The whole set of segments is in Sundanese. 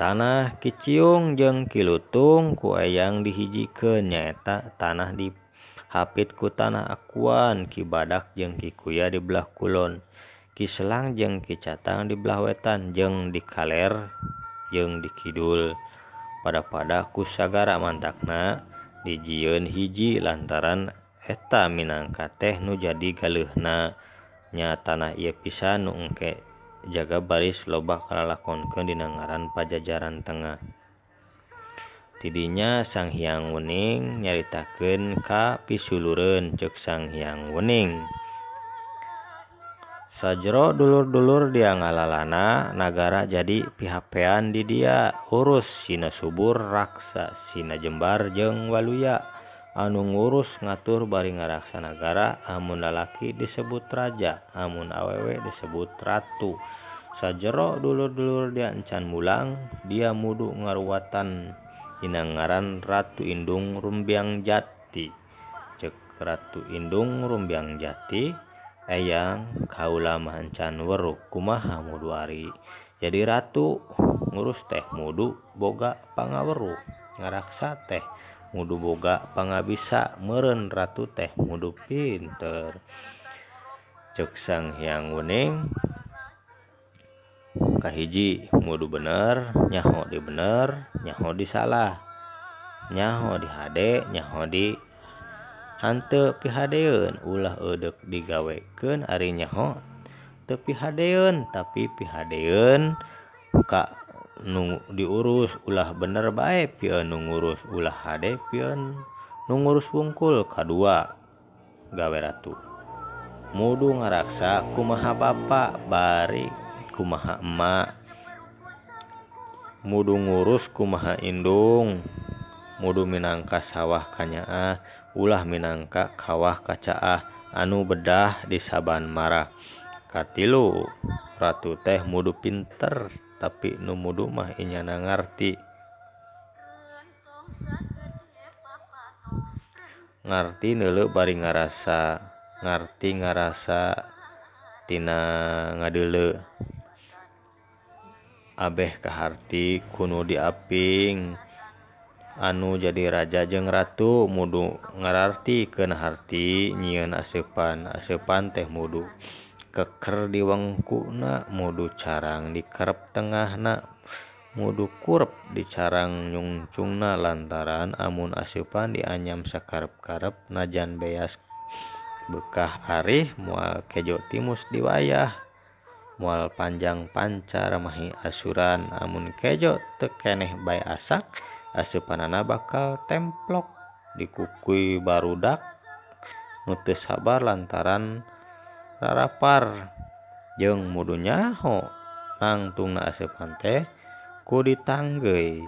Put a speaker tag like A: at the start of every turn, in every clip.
A: Tanah Ki Ciung jeung Ki Lutung ku Eyang dihijikeun nyaeta tanah dihapit ku tanah Akuan, Ki Badak jeung Ki Kuya di belah kulon, Ki Selang jeung Ki Catang di belah wetan jeung di kaler jeung di kidul. Pada-pada ku sagara mantakna dijieun hiji lantaran eta minangka teh nu jadi galeuhna. Nya tanah ieu pisan nu engke jaga baris loba kalalakonkeun dina ngaran Pajajaran Tengah. Tidinya Sang Hyang Wening nyaritakeun ka pisulureun ceuk Sang Hyang Wening. Sajero dulur-dulur dia ngalalana nagara jadi pihapean di dia urus sina subur raksa sina jembar jeung waluya anu ngurus ngatur bari ngaraksa nagara amun lalaki disebut raja amun awewe disebut ratu. Sajero dulur-dulur dia encan mulang dia mudu ngaruatan dina ngaran Ratu Indung Rumbiang Jati. Ceuk Ratu Indung Rumbiang Jati, Eyang kaula mah encan weruh kumaha mudu ari jadi ratu ngurus teh mudu boga pangaweruh ngaraksa teh mudu boga pangabisa meureun ratu teh mudu pinter. Ceuk Sang Hyang Wening, kahiji mudu bener nyaho di bener nyaho di salah nyaho di hade nyaho di hanteu pihadeun ulah eudeuk digawekeun ari nyaho teu pihadeun tapi pihadeun ka nu diurus ulah bener bae pieun nu ngurus ulah hade pieun nu ngurus wungkul. Kadua gawe ratu mudu ngaraksa kumaha bapa bari kumaha emak mudu ngurus kumaha indung mudu minangka sawah kanyaah ulah minangka kawah kacaah anu bedah di saban marah. Katilu ratu teh mudu pinter tapi nu mudu mah inyana ngarti ngarti neuleu bari ngarasa ngarti ngarasa tina ngadeuleu abeh kaharti kunu diaping anu jadi raja jeung ratu mudu ngarartikeun harti nyieun aseupan aseupan teh mudu keker di wengkuna mudu carang di kerep tengahna mudu kurep di carang nyungcungna lantaran amun aseupan dianyam sakarep-karep najan beas bekah arih moal kejo timus diwayah moal panjang pancar mahi asuran amun kejo teu keneh bae asak aseupanana bakal templok dikukui barudak nu teu sabar lantaran rarapar jeung mudu nyaho nangtungna aseupan teh ku ditanggeuy.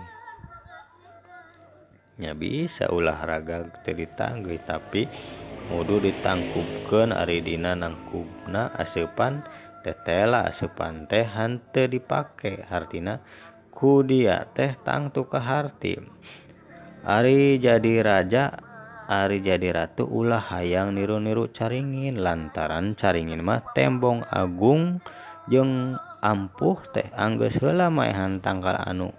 A: Nya bisa ulah raga teu ditanggeuy tapi mudu ditangkubkeun ari dina nangkubna aseupan tetela aseupan teh hanteu dipake hartina ku dia teh tangtu kaharti. Ari jadi raja ari jadi ratu ulah hayang niru-niru caringin lantaran caringin mah tembong agung jeung ampuh teh anggeus heula maehan tangkal anu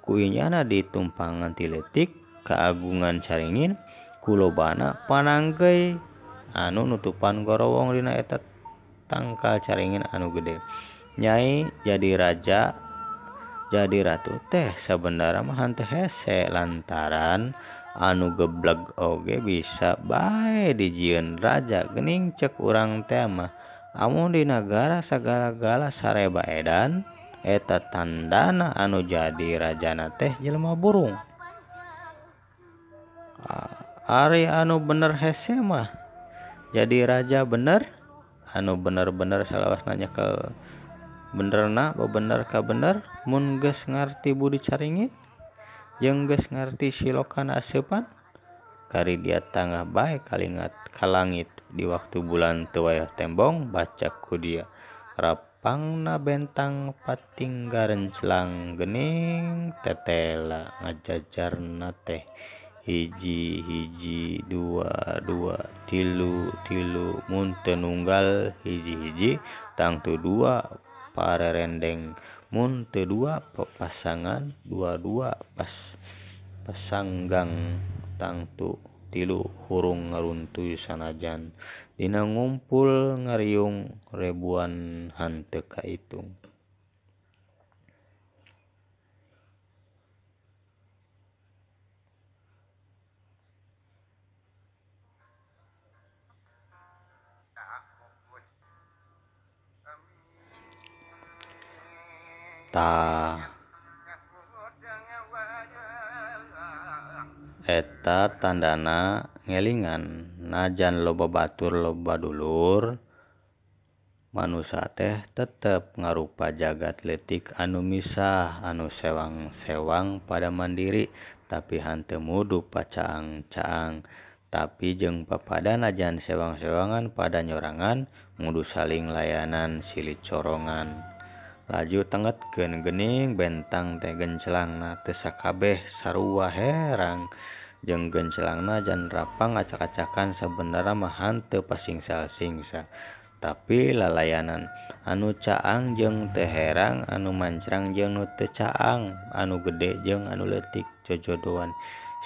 A: ku inyana ditumpangan ti leutik keagungan caringin kulobana pananggeuy anu nutupan gorowong dina eta tangkal caringin anu gede. Nyai jadi raja jadi ratu teh sabenerna mah henteu hese lantaran anu gebleg oge bisa bae dijieun raja geuning ceuk urang teh mah amun di nagara sagala-gala sareba edan eta tandana anu jadi rajana teh jelema burung. Ari anu bener hese mah jadi raja bener anu bener-bener salawasna nyekel benerna bener ka bener mun geus ngarti budi caringin jeung geus ngarti silokan aseupan kari dia tangah bae kalingat ka langit di waktu bulan teu wayah tembong baca ku dia rapangna bentang patinggarenclang geuning tetela ngajajarna teh hiji hiji dua dua tilu tilu mun teu nunggal hiji hiji tangtu dua parerendeng Mun teu dua pasangan dua-dua pas pasanggang tangtu tilu hurung ngaruntuy sanajan dina ngumpul ngariung ribuan henteu kaitung. Tah eta tandana ngelingan najan loba batur loba dulur manusa teh tetep ngarupa jagat leutik anu misah anu sewang-sewang pada mandiri tapi henteu mudu pacaang-caang tapi jeung papada najan sewang-sewangan pada nyorangan mudu saling layanan silih corongan. Laju tengetkeun geuning bentang teh gencelangna teu sakabeh sarua herang jeung gencelangna jan rapang acak-acakan sabenerna mah henteu pasingsal-singsal tapi lalayanan anu caang jeung teu herang anu mancrang jeung nu teu caang anu gede jeung anu leutik jojodoan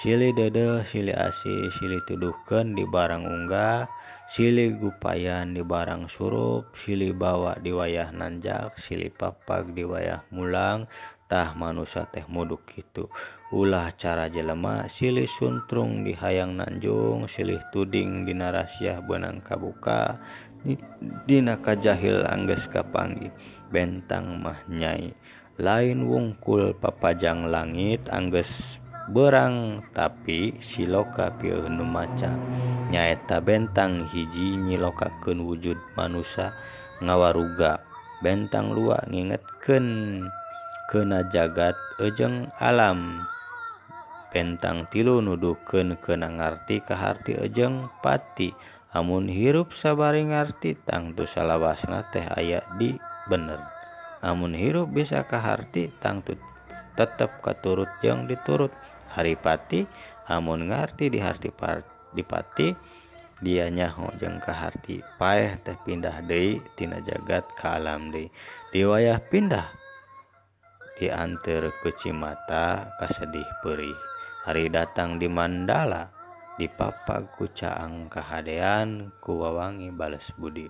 A: silih deudeuh silih asih silih tuduhkeun di barang unggah silih gupayan di barang surup silih bawa di wayah nanjak silih papag di wayah mulang. Tah manusa teh muduk kitu ulah cara jelema silih suntrung di hayang nanjung silih tuding dina rasiah beunang kabuka dina kajahil anggeus kapanggih bentang mah nyai lain wungkul papajang langit anggeus berang tapi siloka pieuh nu maca nyaeta bentang hiji nyilokakeun wujud manusa ngawaruga bentang lua ngingetkeun keuna jagat ejeung alam bentang tilu nuduhkeun keuna ngarti kaharti ejeung pati amun hirup sabari ngarti tangtu salawasna teh aya di bener amun hirup bisa kaharti tangtu tetep katurut jeung diturut haripati amun ngarti diharti dipati dia nyaho jeung kaharti paeh teh pindah deui tina jagat ka alam deui di wayah pindah dianteur ku cimata kasedih peurih hari datang di mandala dipapag ku caang kahadean ku wawangi bales budi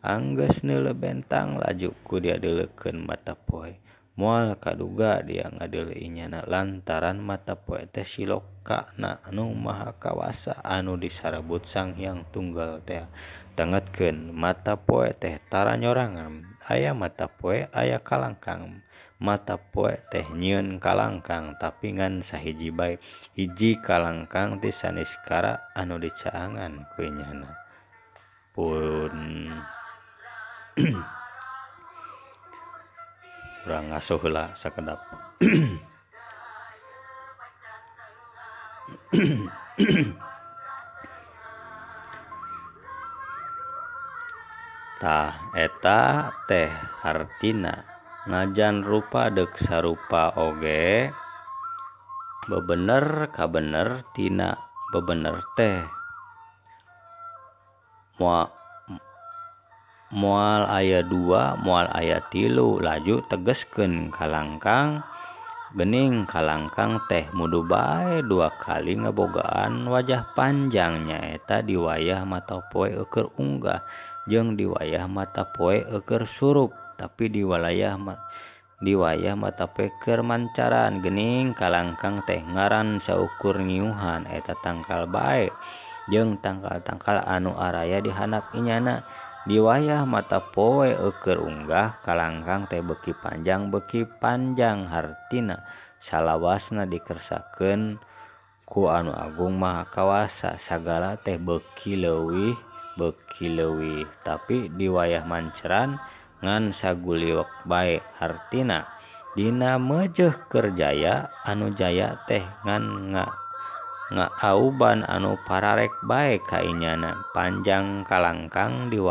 A: anggeus neuleuh bentang laju ku dia deuleukeun mata poe moal kaduga dia ngadeuleuh inyana lantaran mata poe teh silokana anu maha kawasa anu disarebut Sang Hyang Tunggal teh. Tengetkeun mata poe teh tara nyorangan aya mata poe aya kalangkang mata poe teh nyieun kalangkang tapi ngan sahiji bae hiji kalangkang ti saniskara anu dicaangan ku inyana pun. Urang ngasuh heula sakedap. Tah eta teh hartina najan rupa deuk sarupa oge bebener kabener tina bebener teh moal aya dua moal aya tilu laju tegeskeun kalangkang gening kalangkang teh mudu bae dua kali ngabogaan wajah panjang nyaeta di wayah mata poe eueur unggah jeung di wayah mata poe eueur surup tapi di wayah mata poe keur mancaran gening kalangkang teh ngaran saukur ngiuhan eta tangkal bae jeung tangkal-tangkal anu araya di handap inyana. Di wayah mata poe eueur unggah kalangkang teh beuki panjang hartina salawasna dikersakeun ku anu agung maha kawasa sagala teh beuki leuwih tapi di wayah manceran ngan saguliwek bae hartina dina meujeuh keur jaya anu jaya teh ngan ngaauban anu pararek bae ka inyana panjang kalangkang di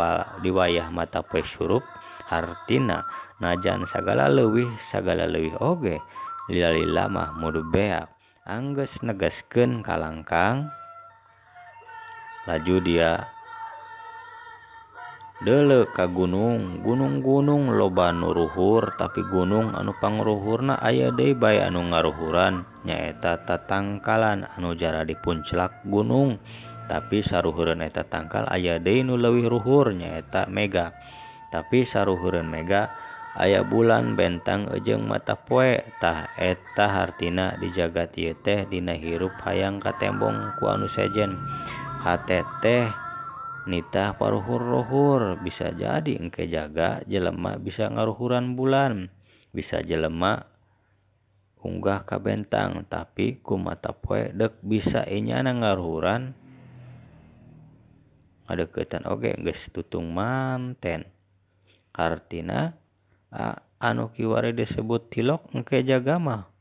A: wayah mata poe surup hartina najan sagala leuwih oge lila-lila mah mudu beak anggeus negaskeun kalangkang laju dia Deuleu ka gunung, gunung-gunung loba nu ruhur tapi gunung anu pangruhurna aya deui bae anu ngaruhuran nyaeta tatangkalan anu jara dipunclak gunung tapi saruhureun eta tangkal aya deui nu leuwih ruhur nyaeta mega tapi saruhureun mega aya bulan bentang jeung mata poe tah eta hartina di jagat ieu teh dina hirup hayang katembong ku anu sejen hate teh nitah paruhur-ruhur bisa jadi engke jaga jelema bisa ngaruhuran bulan bisa jelema unggah ka bentang tapi ku mata poe deuk bisa inyana ngaruhuran ngadeuketan oge geus tutung manten hartina anu kiwari disebut tilok engke jaga mah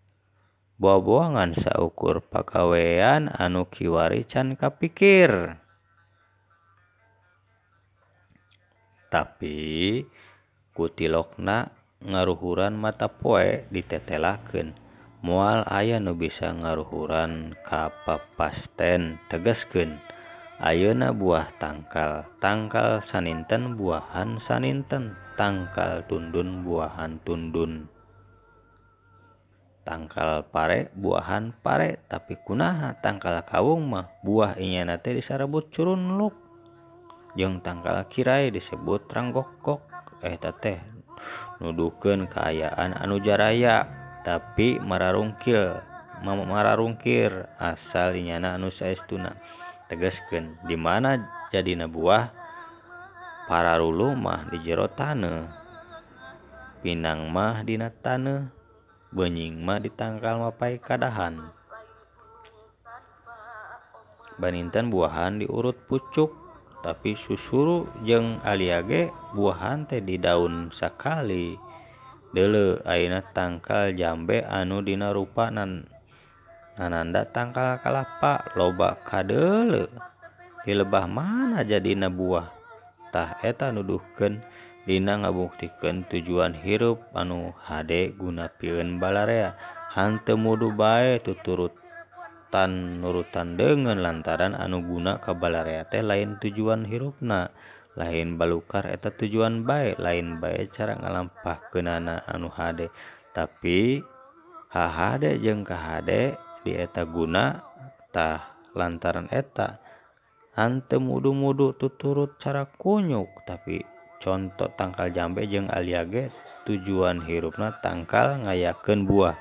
A: boa-boangan saukur pagawean anu kiwari can kapikir. Tapi ku tilokna ngaruhuran mata poe ditetelakeun moal aya nu bisa ngaruhuran kapapasten tegaskeun ayeuna buah tangkal tangkal saninten buahan saninten tangkal tundun buahan tundun tangkal pare buahan pare tapi kunaha tangkal kawung mah buah inyana teh disarebut curunluk jeung tangkal kirai disebut ranggokgok eta teh nuduhkeun kaayaan anu jaraya tapi mararungkir asal inyana anu saestuna tegaskeun di mana jadina buah pararulu mah di jero taneuh pinang mah dina taneuh benying mah di tangkal mapay kadahan baninten buahan diurut pucuk tapi susuru jeung aliage buahan teh di daun sakali. Deuleu ayeuna tangkal jambe anu dina rupa nananda tangkal kalapa loba kadeuleu di lebah mana jadina buah tah eta nuduhkeun dina ngabuktikeun tujuan hirup anu hade guna pieun balarea hanteu mudu bae tuturut nurutan deungeun lantaran anu guna ka balarea teh lain tujuan hirupna lain balukar eta tujuan bae lain bae cara ngalampahkeunana anu hade tapi hahade jeung kahade di eta guna tah lantaran eta hanteu mudu-mudu tuturut cara kunyuk tapi contoh tangkal jambe jeung aliage tujuan hirupna tangkal ngayakeun buah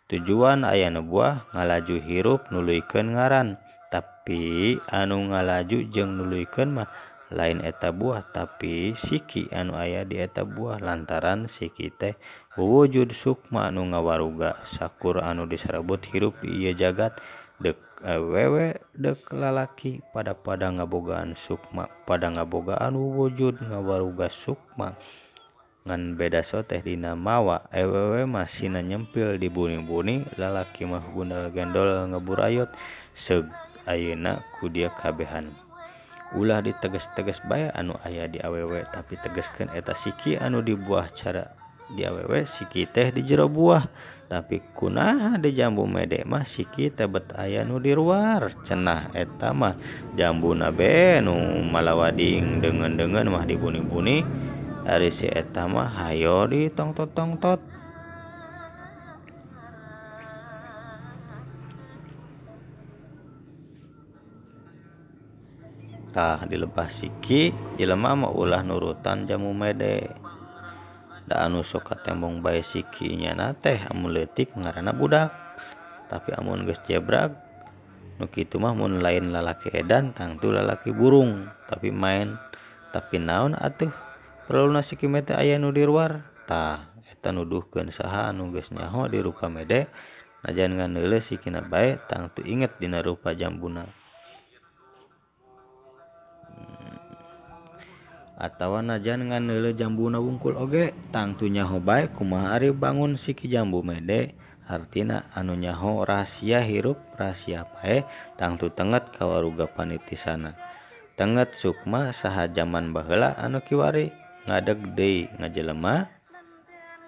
A: tujuan ayana buah ngalaju hirup nuluykeun ngaran tapi anu ngalaju jeung nuluykeun mah lain eta buah tapi siki anu aya di eta buah lantaran siki teh wujud sukma anu ngawaruga sakur anu disarebut hirup di ieu jagat deuk awewe deuk lalaki pada-pada ngabogaan sukma pada ngabogaan wujud ngawaruga sukma ngan beda soteh dina mawa awewe mah sina nyempil di buni-buni lalaki mah gundal gendol ngeburayot seug ayeuna ku dia kabehan ulah diteges-teges bae anu aya di awewe tapi tegeskeun eta siki anu di buah cara di awewe siki teh di jero buah tapi kunaha di jambu mede mah siki teh bet aya nu di luar cenah eta mah jambuna be nu malawading deungeun-deungeun mah dibuni-buni ari si eta mah hayo ditongtot-tongtot. Tah dilebah siki jelema mah ulah nurutan jamu mede da anu sok katembong bae siki nyana teh amun leutik ngaranna budak tapi amun geus jebrag nu kitu mah mun lain lalaki edan tangtu lalaki burung tapi main tapi naon atuh perluna siki mede aya nu di luar tah eta nuduhkeun saha anu geus nyaho di rupa mede najan nganeuleuh sikina bae tangtu inget dina rupa jambuna atawa najan nganeuleuh jambuna wungkul oge tangtu nyaho bae kumaha ari bangun siki jambu mede hartina anu nyaho rahasia hirup rahasia paeh tangtu tenget kawaruga panitisana tenget sukma saha jaman baheula anu kiwari ngadeg deui ngajelema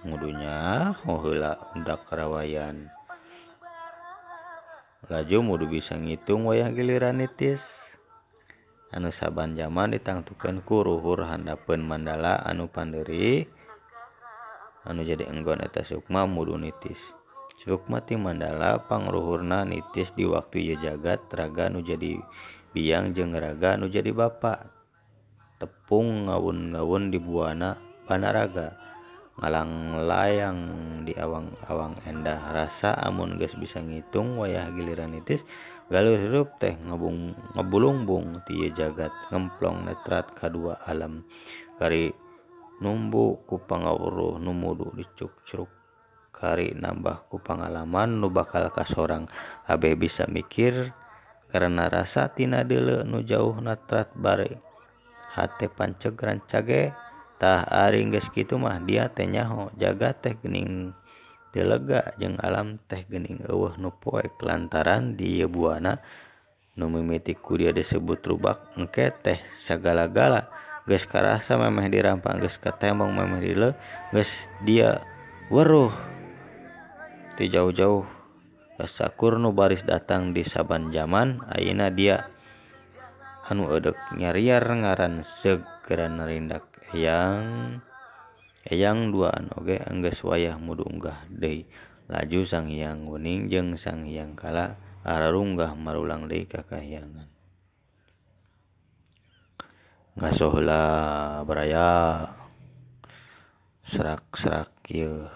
A: ngudu nyaho heula undak rawayan laju mudu bisa ngitung wayah giliran nitis. Anu saban jaman ditangtukeun ku ruhur handapeun mandala anu pandeuri anu jadi enggon eta sukma mudu nitis. Sukma ti mandala pangruhurna nitis di waktu ieu jagat raga nu jadi biang jeung raga nu jadi bapa. Tepung ngawun-ngawun di buana banaraga ngalanglayang di awang-awang endah rasa amun geus bisa ngitung wayah giliran nitis galuh hirup teh ngebulungbung ti ieu jagat ngemplong netrat kadua alam kari numbu ku pangawruh nu mudu dicukcruk kari nambah ku pangalaman nu bakal kasorang kabeh bisa mikir karena rasa tina deuleu nu jauh natrat bare hate panceg rancage tah ari geus kitu mah dia teh nyaho jagat teh geuning teu lega jeung alam teh geuning eueuh nu poek lantaran di ieu buana nu mimiti ku dia disebut rubak engke teh sagala-gala geus karasa memeh dirampang geus katembong memeh dileuleuh geus dia weruh ti jauh-jauh kasakur nu baris datang di saban jaman ayeuna dia anu eudek nyariar ngaran seug geura narindak eyang Eyang duaan oge enggeus wayah mudu unggah deui laju Sang Hyang Wening jeung Sang Hyang Kala ararunggah marulang deui ka kahyangan. Ngaso heula baraya. Serak-serak yeuh.